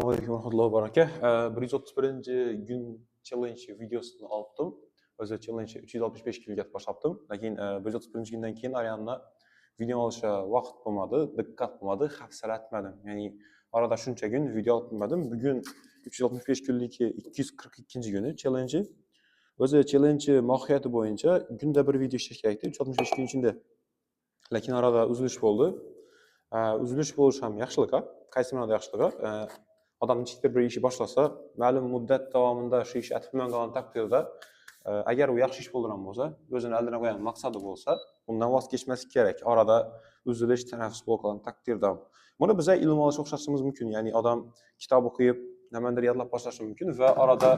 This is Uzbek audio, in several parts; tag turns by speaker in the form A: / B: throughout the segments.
A: Assalomu alaykum va rahmatullohi va barakatuh. 131 gün challenge videosini olibdim. O'zi challenge 365 kunga boshlabdim. Lekin 131 kundan keyin Arianna video olishga vaqt bo'lmadi, diqqat bo'lmadi, hafsala etmadim. Ya'ni arada shuncha gün video olib bilmadim. Bugun 365 kunlik 242-kuni challenge. O'zi challenge mohiyati bo'yicha kunda bir video ishlash kerakdi 365 kun ichida. Lekin arada uzilish bo'ldi. Uzilish bo'lishi ham yaxshilik, qaysi ma'noda yaxshilik? Odam nechikdir bir ishi boshlasa, ma'lum muddat davomida shu ish etib bilmagan taqdirda, agar u yaxshi ish bo'lgan bo'lsa, o'zini oldina qo'ygan maqsadi bo'lsa, undan voz kechmaslik kerak. Orada uzilish, tanaffus bo'lgan taqdirda. Buni biza ilm olishga o'xshatishimiz mumkin. Ya'ni odam kitob o'qib, nimadir yodlab boshlashi mumkin va orada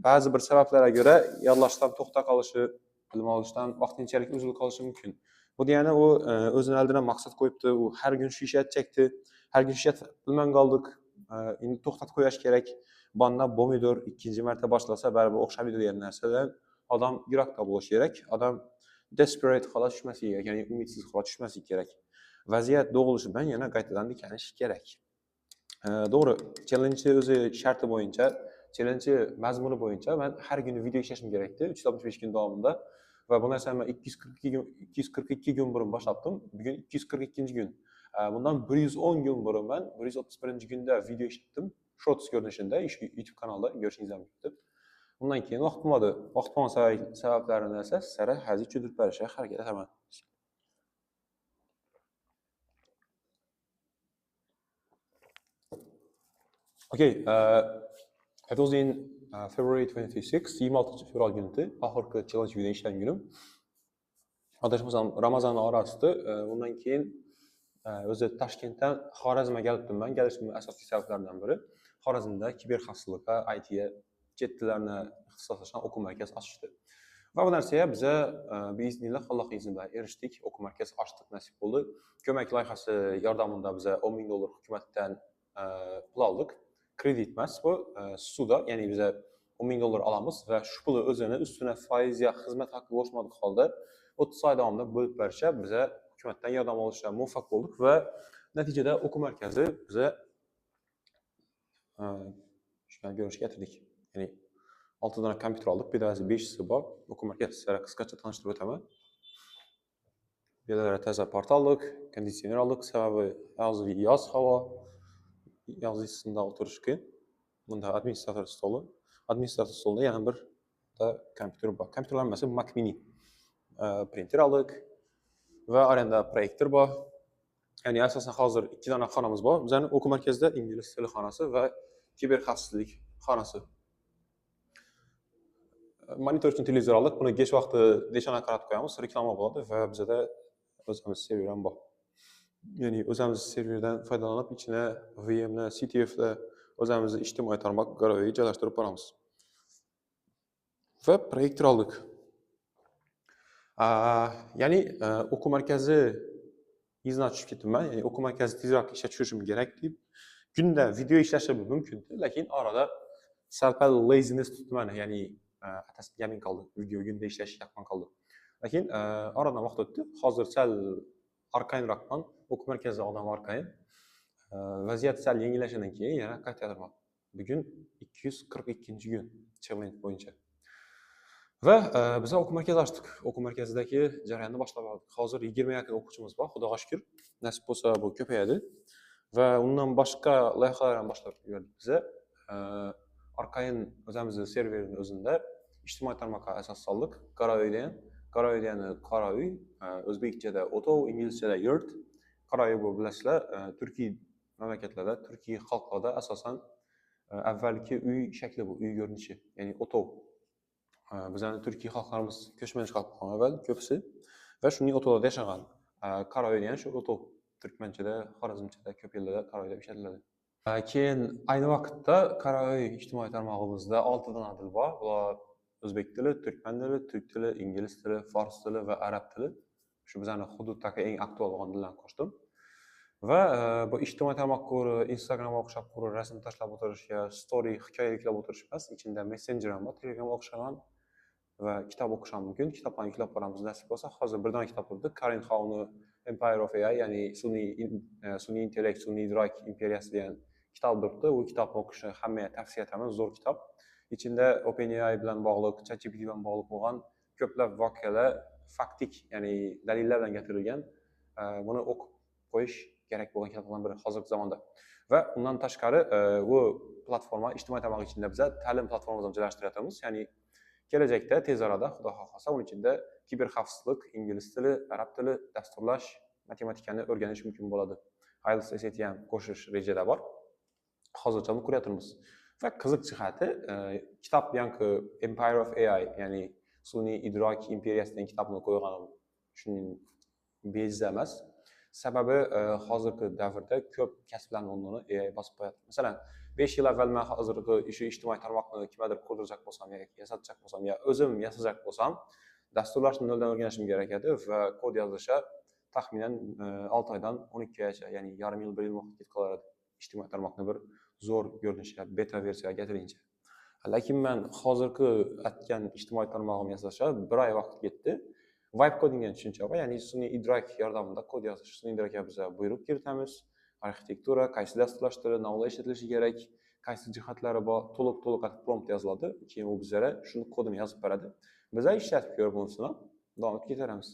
A: ba'zi bir sabablarga ko'ra yodlashdan to'xta qolishi, ilm olishdan vaqtinchalik uzilib qolishi mumkin. Bu degani u o'zini oldina maqsad qo'yibdi, u har kun shu ish etchakdi, har kun shu ish bilmay qoldik. Endi to'xtatib qo'yish kerak. Bundan bo'lmaydir, ikkinchi marta boshlasa baribir o'xshamaydi degan narsadan odam yiroqda bo'lishi kerak. Odam desperate holat tushmasligi kerak, ya'ni umidsiz holat tushmasligi kerak. Vaziyat bo'lishi bilan yana qaytadan tiklanish kerak. To'g'ri, challenge o'zi sharti bo'yicha, challenge mazmuni bo'yicha men har kuni video ishlashim kerakdi 365 kun davomida. Va bu narsani men 242 kun burun boshlabdim. Bugun 242-kun. Bundan 110 kun burun men 131-kunda video ishlatdim. Shorts ko'rinishida YouTube kanalda ko'rishingiz mumkin. Undan keyin vaqt bo'lmadi. Vaqt bo'lmagan sabablarini esa sizlarga hozir tushuntirib berishga harakat etaman. Okay, it was in February 26, 26 fevral günü oxirgi challenge video ishlagan kunim. Adashmasam Ramazon orasida. Undan keyin o'zi Toshkentdan Xorazmga kelibdim men. Kelishimning asosiy sabablaridan biri Xorazmda kiber xavfsizlikka, ITga, chet tillarni ixtisoslashgan o'quv markazi ochishdi. Va bu narsaga biza biiznillah, Alloh izni bilan erishdik. O'quv markazi ochdik, nasib bo'ldi. Ko'mak loyihasi yordamida biza $10,000 hukumatdan pul oldik. Kredit emas bu, ssuda, ya'ni biza $10,000 olamiz va shu puli o'zini ustuna foiz yo xizmat haqqi qo'shmadik holda 30 oy davomida bo'lib berishga biza hukumatdan yordam olishga muvaffaq bo'ldik va natijada o'quv markazi biza shunday ko'rinishga keltirdik. Ya'ni 6 dona kompyuter oldik, bu yerda 5tasi bor. O'quv markazi sizlarga qisqacha tanishtirib o'taman. Bu yerda toza parta oldik, konditsioner oldik, sababi hozir yoz havo, yoz issida o'tirish qiyin. Bunda administrator stoli, administrator stolida yana bir kompyuter bor. Kompyuterlar emas, Mac mini printer oldik va arenda proyektor bor. Ya'ni asosan hozir 2 dona xonamiz bor. Bizning o'quv markazida ingliz tili xonasi va kiber xavfsizlik xonasi. Monitor uchun televizor oldik. Buni kech vaqti deshana qaratib qo'yamiz, reklama bo'ladi va bizda o'zimiz server ham bor. Ya'ni o'zimiz serverdan foydalanib, ichine VMni, CTF'da o'zimizni ijtimoiy tarmoq garoviga joylashtirib boramiz. Va proyektor oldik. Ya'ni o'quv markazi izdan tushib ketdim men. Ya'ni o'quv markazi tezroq ishga tushishim kerak deb kunda video ishlashim mumkin, lekin orada sal-pal laziness tutdi meni. Ya'ni atasi yamin qoldi. Video kunda ishlash yaqin qoldi. Lekin oradan vaqt o'tdi. Hozir sal arqayinroqman. O'quv markazida odam arqayin. Vaziyat sal yengillashgandan keyin yana qaytaman. Bugun 242-kun challenge bo'yicha. Va biz o'quv markazi ochdik. O'quv markazidagi jarayonni boshlab oldik. Hozir 20 yaqin o'quvchimiz bor, Xudoga shukr. Nasib bo'lsa bu ko'payadi. Va undan boshqa loyihalar ham boshlab yubordik biza. Arqayin o'zimizni serverning o'zida ijtimoiy tarmoqqa asos soldik. Qora uy degan. Qora uy degani qora uy, o'zbekchada o'tov, inglizchada yurt. Qora uy bu bilasizlar, turkiy mamlakatlarda, turkiy xalqlarda asosan avvalgi uy shakli bu, uy ko'rinishi, ya'ni o'tov. Bizning turkiy xalqlarimiz ko'chmanchi xalq bo'lgan avval ko'pisi va shuning o'tovlarda yashagan. Qora uy degani shu o'tov. Turkmanchada, Xorazmchada ko'p yerlarda qora uy deb ishlatiladi. Keyin ayni vaqtda qora uy ijtimoiy tarmog'imizda 6 dona til bor. Bular o'zbek tili, turkman tili, turk tili, ingliz tili, fors tili va arab tili. Shu bizning hududdagi eng aktual bo'lgan tillarni qo'shdim. Va bu ijtimoiy tarmoq ko'ri, Instagramga o'xshab ko'ri, rasm tashlab o'tirish yo story, hikoya yuklab o'tirish emas, ichida messenger ham bor, Telegramga o'xshagan va kitob o'qish ham mumkin. Kitoblarni yuklab boramiz nasib bo'lsa. Hozir bir dona kitob turibdi. Karin Xauni Empire of AI, ya'ni sun'iy intellekt, sun'iy idrok imperiyasi degan kitob turibdi. U kitobni o'qishni hammaga tavsiya etaman, zo'r kitob. Ichida OpenAI bilan bog'liq, ChatGPT bilan bog'liq bo'lgan ko'plab voqealar faktik, ya'ni dalillar bilan keltirilgan. Buni o'qib qo'yish kerak bo'lgan kitoblardan biri hozirgi zamonda. Va undan tashqari bu platforma ijtimoiy tarmoq ichida biza ta'lim platformasini joylashtiryapmiz. Ya'ni kelajakda tez orada Xudo xohlasa uning ichida kiber xavfsizlik, ingliz tili, arab tili, dasturlash, matematikani o'rganish mumkin bo'ladi. IELTS, SAT ham qo'shish rejada bor. Hozircha buni ko'ryapmiz. Va qiziq jihati, kitob yangi Empire of AI, ya'ni sun'iy idrok imperiyasi degan kitobni qo'yganim shuning bejiz emas. Sababi hozirgi davrda ko'p kasblarning o'rnini AI bosib qo'yadi. Masalan, 5 yil avval men hozirgi shu ijtimoiy tarmoqni kimgadir qurdirjak bo'lsam yoki yasatjak bo'lsam yo o'zim yasajak bo'lsam, dasturlashni noldan o'rganishim kerak edi va kod yozishga taxminan 6 oydan 12 oygacha, ya'ni yarim yil, 1 yil vaqt ketib qolar edi. Ijtimoiy tarmoqni bir zo'r ko'rinishga, beta versiyaga keltirincha. Lekin men hozirgi aytgan ijtimoiy tarmog'im yasashga 1 oy vaqt ketdi. Vibe coding degan tushuncha bor, ya'ni sun'iy idrok yordamida kod yozish. Sun'iy idrokka biz buyruq kiritamiz, arxitektura, qaysi dasturlash tili, nimalar ishlatilishi kerak, qaysi jihatlari bor, to'liq-to'liq prompt yoziladi. Keyin u bizlarga shuni kodini yozib beradi. Biz ishlatib ko'rib uni sinab davom etib ketaveramiz.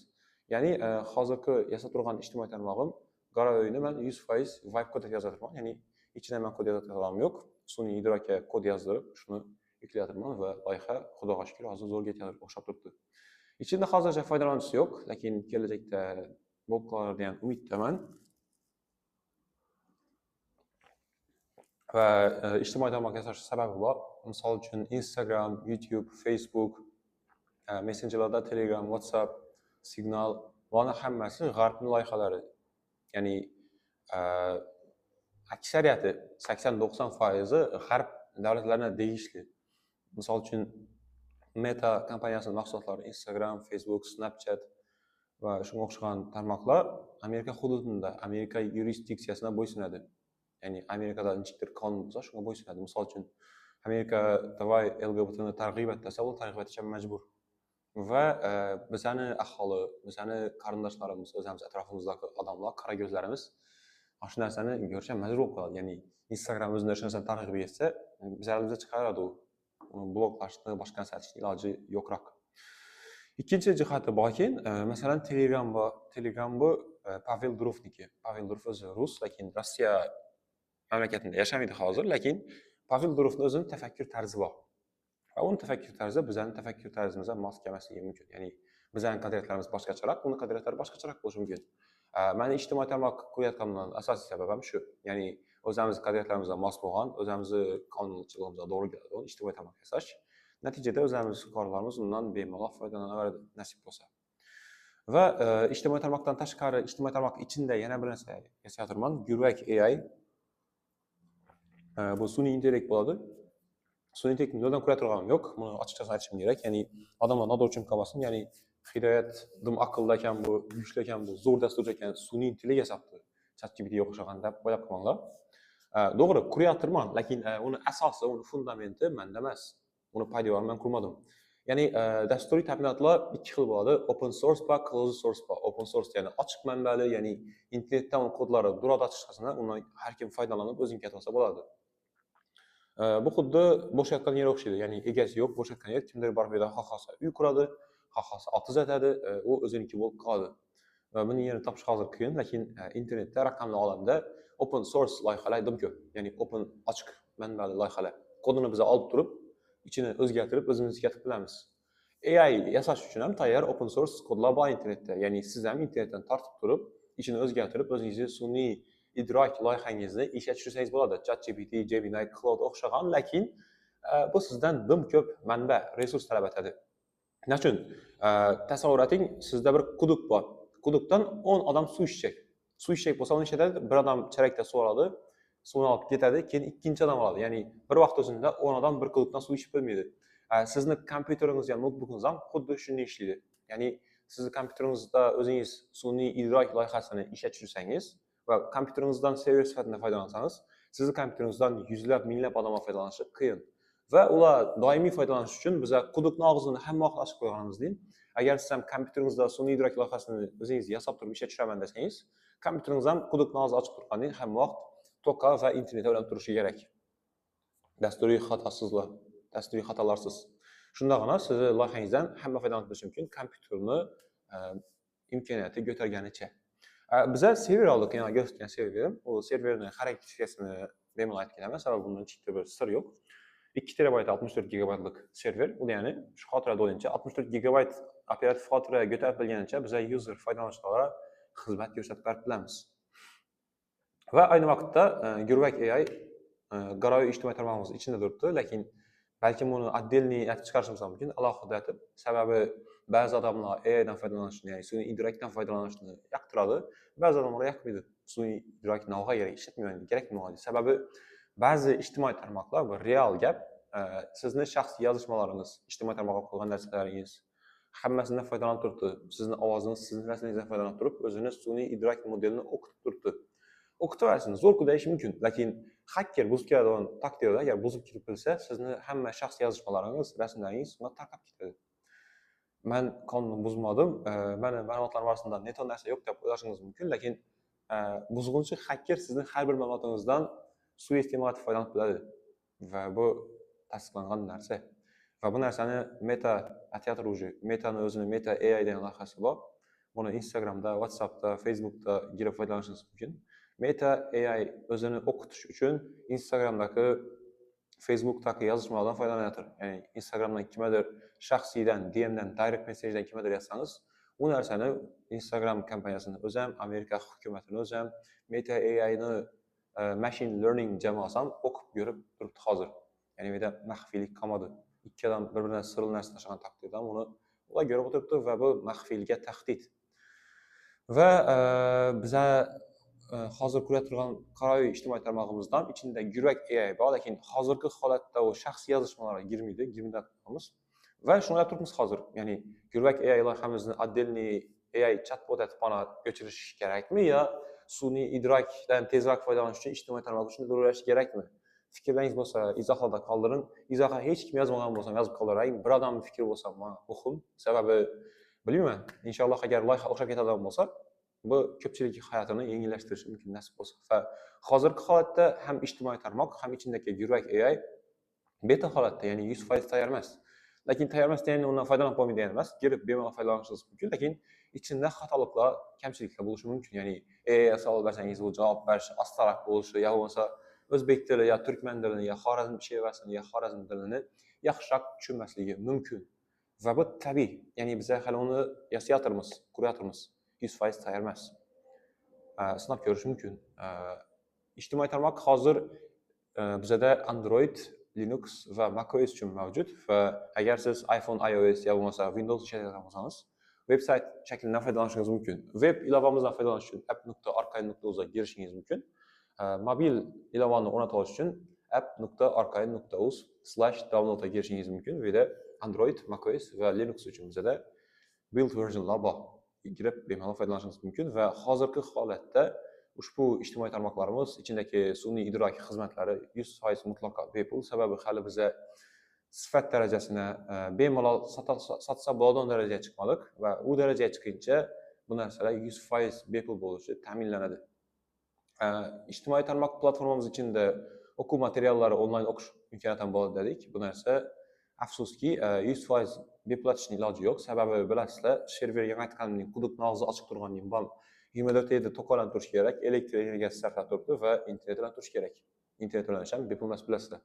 A: Ya'ni hozirgi yasab turgan ijtimoiy tarmog'im Qora o'yini men 100% vibe kod yozaman. Ya'ni ichida men kod yozadiganim yo'q. Sun'iy idrokka kod yozdirib, shuni yuklayapman va loyiha Xudoga shukr hozir zo'r ketyapti, o'xshab turibdi. Ichida hozircha foydalanuvchisi yo'q, lekin kelajakda bo'lib qolar degan umiddaman. Va ijtimoiy tarmoq yasash sababi bor. Misol uchun Instagram, YouTube, Facebook, messenjerlarda Telegram, WhatsApp, Signal, bularning hammasi g'arbning loyihalari. Ya'ni aksariyati 80-90% g'arb davlatlarına tegishli. Misol uchun Meta kompaniyasining mahsulotlari Instagram, Facebook, Snapchat va shunga o'xshagan tarmoqlar Amerika hududida, Amerika yurisdiksiyasına bo'ysunadi. Ya'ni Amerikada nechikdir qonun bo'lsa, shunga bo'ysunadi. Misol uchun Amerika davay LGBTni targ'ib et desa, u targ'ib etishga majbur. Va bizani aholi, bizani qarindoshlarimiz, o'zimiz atrofimizdagi odamlar, qora ko'zlarimiz shu narsani ko'rishga majbur bo'lib qoladi. Ya'ni Instagram o'zini shu narsani targ'ib etsa, bizlarga chiqaradi u. Uni bloklashni, boshqa narsa aytishning iloji yo'qroq. Ikkinchi jihati borki, masalan, Telegram bor. Telegram bu Pavel Durovniki. Pavel Durov o'zi rus, lekin Rossiya mamlakatida yashamaydi hozir, lekin Pavel Durovning o'zining tafakkur tarzi bor. Va uning tafakkur tarzi bizning tafakkur tarzimizga mos kelmasligi mumkin. Ya'ni bizning qadriyatlarimiz boshqacharoq, uning qadriyatlari boshqacharoq bo'lishi mumkin. Meni ijtimoiy tarmoq qurayotganimdan asosiy sababim shu. Ya'ni o'zimiz qadriyatlarimizga mos bo'lgan, o'zimizni qonunchiligimizga to'g'ri keladigan ijtimoiy tarmoq yasash. Natijada o'zimiz fuqarolarimiz undan bemalol foydalanaveradi, nasib bo'lsa. Va ijtimoiy tarmoqdan tashqari, ijtimoiy tarmoq ichida yana bir narsa yasayotirman, Gurvak AI. Bu sun'iy intellekt bo'ladi. Sun'iy intellektni noldan qura turganim yo'q. Buni ochiqchasini aytishim kerak. Ya'ni odamlar noto'g'ri tushunib qolmasin. Ya'ni Hidoyat dim aqlli ekan bu, kuchli ekan bu, zo'r dasturchi ekan, sun'iy intellekt yasabdi. ChatGPTga o'xshagan deb o'ylab qolmanglar. To'g'ri, qurayotirman, lekin uni asosi, uni fundamenti menda emas. Uni poydevor men qurmadim. Ya'ni dasturiy ta'minotlar ikki xil bo'ladi. Open source va closed source bor. Open source ya'ni ochiq manbali, ya'ni internetdan uni kodlari durada ochiqchasini undan har kim foydalanib o'ziniki olsa bo'ladi. Bu xuddi bo'shayotgan yer o'xshaydi. Ya'ni egasi yo'q, bo'shayotgan yer, kimdir borib yerda xohlasa uy quradi, xohlasa otiz etadi, u o'ziniki bo'lib qoladi. Va buning yerini topish hozir qiyin, lekin internetda, raqamli olamda open source loyihalar juda ko'p. Ya'ni open ochiq manbali loyihalar. Kodini biz olib turib, ichini o'zgartirib o'zimizga qilib bilamiz. AI yasash uchun ham tayyor open source kodlar bor internetda. Ya'ni siz ham internetdan tortib turib, ichini o'zgartirib o'zingizni sun'iy idrok loyihangizni ishga tushirsangiz bo'ladi. ChatGPT, Gemini, Claude o'xshagan, lekin bu sizdan dim ko'p manba, resurs talab etadi. Nachun? Tasavvur eting, sizda bir quduq bor. Quduqdan 10 odam suv ichacak. Suv ichacak bo'lsa, uni ishlatadi, bir odam charakda suv oladi, suvni olib ketadi, keyin ikkinchi odam oladi. Ya'ni bir vaqt o'zida 10 odam bir quduqdan suv ichib bo'lmaydi. Sizni kompyuteringiz yo noutbukingiz ham xuddi shunday ishlaydi. Ya'ni sizni kompyuteringizda o'zingiz sun'iy idrok loyihasini ishga tushirsangiz va kompyuteringizdan server sifatida foydalansangiz, sizni kompyuteringizdan yuzlab, minglab odamlar foydalanishi qiyin. Va ular doimiy foydalanish uchun biz quduqning og'zini hamma vaqt ochib qo'yganimizdan, agar siz ham kompyuteringizda sun'iy idrok loyihasini o'zingiz yasab turib ishga tushiraman desangiz, kompyuteringiz ham quduqning og'zi ochiq turgandan hamma vaqt Toka va internetə ulanib turishi kerak. Dasturiy xatasizlar, dasturiy xatolarsiz. Shundagina sizni loyihangizdan hamma foydalanib bilishi mumkin, kompyuterni imkoniyati ko'targanicha. Biza server oldik, yana ko'rsatgan serverim. U serverni xarakteristikasini bemalol aytib ketaman, sababi bundan chetda bir sir yo'q. 2 terabayt 64 gigabaytlik server, u ya'ni shu xotira bo'yicha 64 gigabayt operativ xotira ko'tarib bilganicha biza user foydalanuvchilarga xizmat ko'rsatib berib bilamiz. Va ayni vaqtda Gurvak AI Garoy ijtimoiy tarmog'imiz ichida turibdi, lekin balkim uni отдельный aytib chiqarishimiz ham mumkin, alohida aytib. Sababi ba'zi odamlar AIdan foydalanishni, ya'ni sun'iy idrokdan foydalanishni yoqtiradi, ba'zi odamlar yoqmaydi. Sun'iy idrok navga kerak, ishlatmayman, kerakmi? Sababi ba'zi ijtimoiy tarmoqlar bu real gap, sizni shaxsiy yozishmalaringiz, ijtimoiy tarmoqqa qo'ygan narsalaringiz hammasidan foydalanib turibdi. Sizni ovozingiz, sizni rasmingizdan foydalanib turib, o'zini sun'iy idrok modelini o'qitib turibdi. O'qitib zo'r deyish mumkin, lekin hacker buzib kiradigan taqdirda agar buzib kirib bilsa, sizni hamma shaxsiy yozishmalaringiz, rasmlaringiz unga tarqab ketadi. Men qonunni buzmadim, meni ma'lumotlarim orasida neto narsa yo'q deb o'ylashingiz mumkin, lekin buzg'unchi hacker sizni har bir ma'lumotingizdan suiiste'mol etib foydalanib biladi va bu tasdiqlangan narsa. Va bu narsani Meta aytyapti уже. Metani o'zini Meta AI degan loyihasi bor. Buni Instagramda, WhatsAppda, Facebookda girib foydalanishingiz mumkin. Meta AI o'zini o'qitish uchun Instagramdagi, Facebookdagi yozishmalardan foydalanyapti. Ya'ni Instagramdan kimgadir shaxsiydan, DMdan, direct messagedan kimgadir yozsangiz, u narsani Instagram kompaniyasini o'zi ham, Amerika hukumatini o'zi ham, Meta AIni machine learning jamoasi ham o'qib ko'rib turibdi hozir. Ya'ni bu yerda maxfiylik qolmadi. Ikki odam bir-biridan sirli narsa tashlagan taqdirda uni ular ko'rib o'tiribdi va bu maxfiylikka tahdid. Va biza hozir ko'rib turgan Qaroy ijtimoiy tarmog'imizdan ichida Gurvak AI bor, lekin hozirgi holatda u shaxsiy yozishmalarga girmaydi, girmayapmiz. Va shuni o'ylab turibmiz hozir. Ya'ni Gurvak AI loyihamizni отдельный AI chatbot etib mana ko'chirish kerakmi yo sun'iy idrokdan tezroq foydalanish uchun ijtimoiy tarmoq uchun to'lash kerakmi? Fikrlaringiz bo'lsa izohlarda qoldiring. Izohga hech kim yozmagan bo'lsa yozib qoldiring. Bir odamning fikri bo'lsa men muhim. Sababi bilmayman. Inshaalloh agar loyiha o'xshab ketadigan bo'lsa, bu ko'pchilik hayotini yengillashtirishi mumkin nasib bo'lsa. Va hozirgi holatda ham ijtimoiy tarmoq, ham ichindagi Gurvak AI beta holatda, ya'ni 100% tayyor emas. Lekin tayyor emas degani undan foydalanib bo'lmaydi degani emas. Girib bemalol foydalanishingiz mumkin, lekin ichida xatoliklar, kamchiliklar bo'lishi mumkin. Ya'ni AI savol bersangiz, u javob berishi astaroq bo'lishi, yo bo'lmasa o'zbek tili yo turkman tilini yo xorazm shevasini yo xorazm tilini yaxshiroq tushunmasligi mumkin. Va bu tabiiy. Ya'ni biz hali uni yasayotirmiz, qurayotirmiz. 100% tayyor emas. Sinab ko'rish mumkin. Ijtimoiy tarmoq hozir bizada Android, Linux va macOS uchun mavjud va agar siz iPhone, iOS yo bo'lmasa Windows ishlatadigan bo'lsangiz, veb-sayt shaklidan foydalanishingiz mumkin. Web ilovamizdan foydalanish uchun app.arkain.uz ga kirishingiz mumkin. Mobil ilovani o'rnatib olish uchun app.arkain.uz/download ga kirishingiz mumkin. Bu yerda Android, macOS va Linux uchun bizada build versionlar bor. Kirib bemalol foydalanishingiz mumkin va hozirgi holatda ushbu ijtimoiy tarmoqlarimiz ichidagi sun'iy idrok xizmatlari 100% mutlaqo bepul. Sababi hali biza sifat darajasini bemalol sotsa bo'ladigan darajaga chiqmadik va u darajaga chiqquncha bu narsalar 100% bepul bo'lishi ta'minlanadi. Ijtimoiy tarmoq platformamiz ichida o'quv materiallari onlayn o'qish imkoniyati ham bo'ladi dedik. Bu narsa afsuski 100% bepul etishning iloji yo'q. Sababi bilasizlar, serverga qaytganimning quduqni og'zi ochiq turganning bam 24 da to'qalanib turishi kerak, elektr energiyasi sarflab turibdi va internet bilan turishi kerak. Internet bilan ham bepul emas bilasizlar.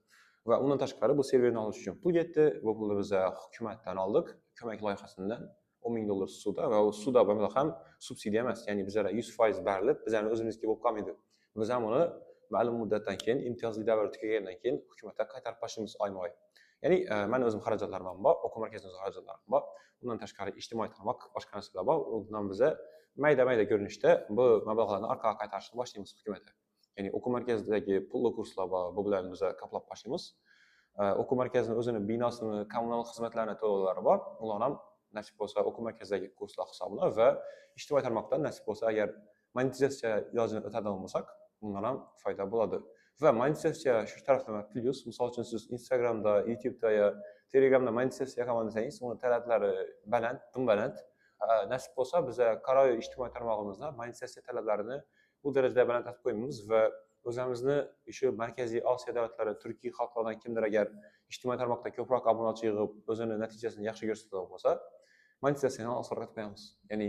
A: Va undan tashqari bu serverni olish uchun pul ketdi. Bu pulni biz hukumatdan oldik, ko'mak loyihasidan $10,000 ssuda va u ssuda bu ham subsidiya emas, ya'ni bizlarga 100% berilib, bizlarning o'zimizga bo'lib qolmaydi. Biz ham uni ma'lum muddatdan keyin, imtiyozli davr tugagandan keyin hukumatga qaytarib boshlaymiz oyma-oy. Ya'ni meni o'zim xarajatlarim ham bor, o'quv markazining o'z xarajatlarim bor. Undan tashqari ijtimoiy tarmoq, boshqa narsalar bor. Undan biza mayda-mayda ko'rinishda bu mablag'larni orqaga qaytarishni boshlaymiz hukumatga. Ya'ni o'quv markazidagi pulli kurslar bor, bu bilan biz qoplab boshlaymiz. O'quv markazining o'zini binosini, kommunal xizmatlarini to'lovlari bor. Ular ham nasib bo'lsa o'quv markazidagi kurslar hisobini va ijtimoiy tarmoqdan nasib bo'lsa agar monetizatsiya ilojini o'tadigan bo'lsak, bundan ham foyda bo'ladi. Va monetizatsiya shu tarafdan plyus, misol uchun siz Instagramda, YouTube'da yo Telegramda monetizatsiya qilaman desangiz, uni talablari baland, dim baland. Nasib bo'lsa biz Qaroy ijtimoiy tarmog'imizda monetizatsiya talablarini bu darajada baland etib qo'ymaymiz va O'zimizni shu Markaziy Osiyo davlatlari, turkiy xalqlardan kimdir agar ijtimoiy tarmoqda ko'proq obunachi yig'ib, o'zini natijasini yaxshi ko'rsatadigan bo'lsa, monetizatsiyani osonroq qilib qo'yamiz. Ya'ni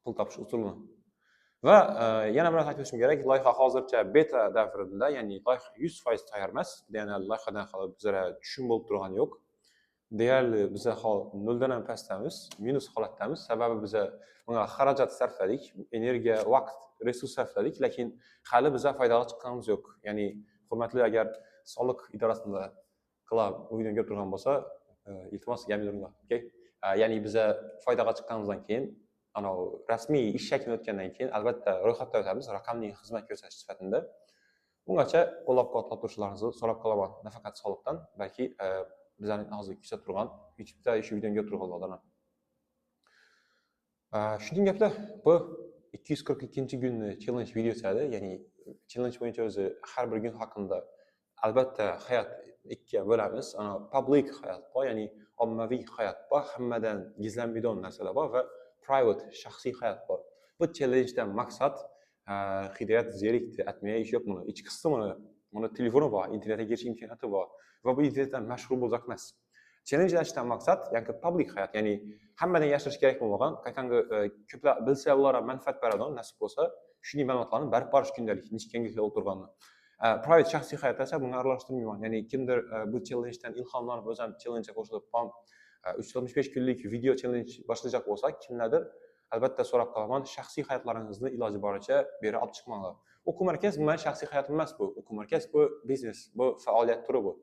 A: pul topish usulini. Va yana bir narsa aytib o'tishim kerak, loyiha hozircha beta davrida, ya'ni loyiha 100% tayyor emas. Ya'ni loyihadan hali bizlara tushum bo'lib turgani yo'q. Deyarli biza hol noldan ham pastdamiz, minus holatdamiz. Sababi biza bunga xarajat sarfladik, energiya, vaqt, resurs sarfladik, lekin hali biza foydaga chiqqanimiz yo'q. Ya'ni hurmatli agar soliq idorasida qilib bu videoni ko'rib turgan bo'lsa, iltimos gapiringlar, okey? Ya'ni biza foydaga chiqqanimizdan keyin, ana rasmiy ish shaklini o'tgandan keyin albatta ro'yxatdan o'tamiz raqamli xizmat ko'rsatish sifatida. Bungacha qo'llab-quvvatlab turishlaringizni so'rab qolaman, nafaqat soliqdan, balki bizlarning hozir kuzatib turgan YouTube'da shu videoni ko'rib turganlardan ham. Shunday gaplar, bu 242-kunni challenge videosi edi. Ya'ni challenge bo'yicha o'zi har bir kun haqida albatta hayot ikkiga bo'lamiz. Ana public hayot bor, ya'ni ommaviy hayot bor, hammadan gizlanmaydigan narsalar bor va private, shaxsiy hayot bor. Bu challengedan maqsad Hidoyat zerikdi, atmaya ish yo'q buni. Ichki qismi buni telefoni bor, internetga kirish imkoniyati bor va bu internetdan mashhur bo'lsak emas. Challenge ochishdan maqsad, ya'ni public hayot, ya'ni hammadan yashirish kerak bo'lmagan, qaytanga ko'plar bilsa ular ham manfaat beradigan nasib bo'lsa, shunday ma'lumotlarni berib borish kundalik, necha kunga o'tirganini. Private shaxsiy hayotda esa bunga aralashtirmayman. Ya'ni kimdir bu challengedan ilhomlanib o'zi ham challengega qo'shilib, ham 365 kunlik video challenge boshlajak bo'lsa, kimlardir albatta so'rab qolaman, shaxsiy hayotlaringizni iloji boricha beri olib chiqmanglar. O'quv markaz bu meni shaxsiy hayotim emas bu. O'quv markaz bu biznes, bu faoliyat turi bu.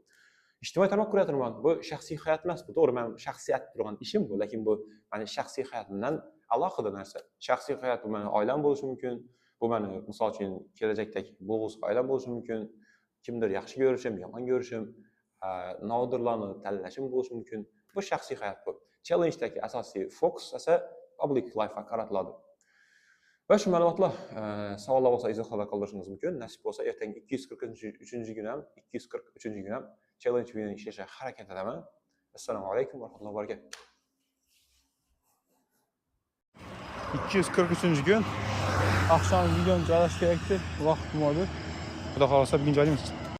A: Ijtimoiy tarmoq kuratorman, bu shaxsiy hayot emas bu. To'g'ri, men shaxsiy aytib turgan ishim bu, lekin bu meni shaxsiy hayotimdan alohida narsa. Shaxsiy hayot bu meni oilam bo'lishi mumkin, bu meni misol uchun kelajakdagi bo'lg'usi oilam bo'lishi mumkin, kimdir yaxshi ko'rishim, yomon ko'rishim, nodirlarni tanlashim bo'lishi mumkin. Bu shaxsiy hayot bu. Challenge'dagi asosiy fokus esa public life'ga qaratiladi. Va shu ma'lumotlar, savollar bo'lsa izohlarda qoldirishingiz mumkin. Nasib bo'lsa ertangi 243-kun ham, 243-kun ham challenge videoni ishlashga harakat etaman. Assalomu alaykum va rahmatullohi va barakatuh.
B: 243-kun akşam videoni joylash kerakdi, vaqt bo'lmadi.
A: Xudo xohlasa bugun joylaymiz.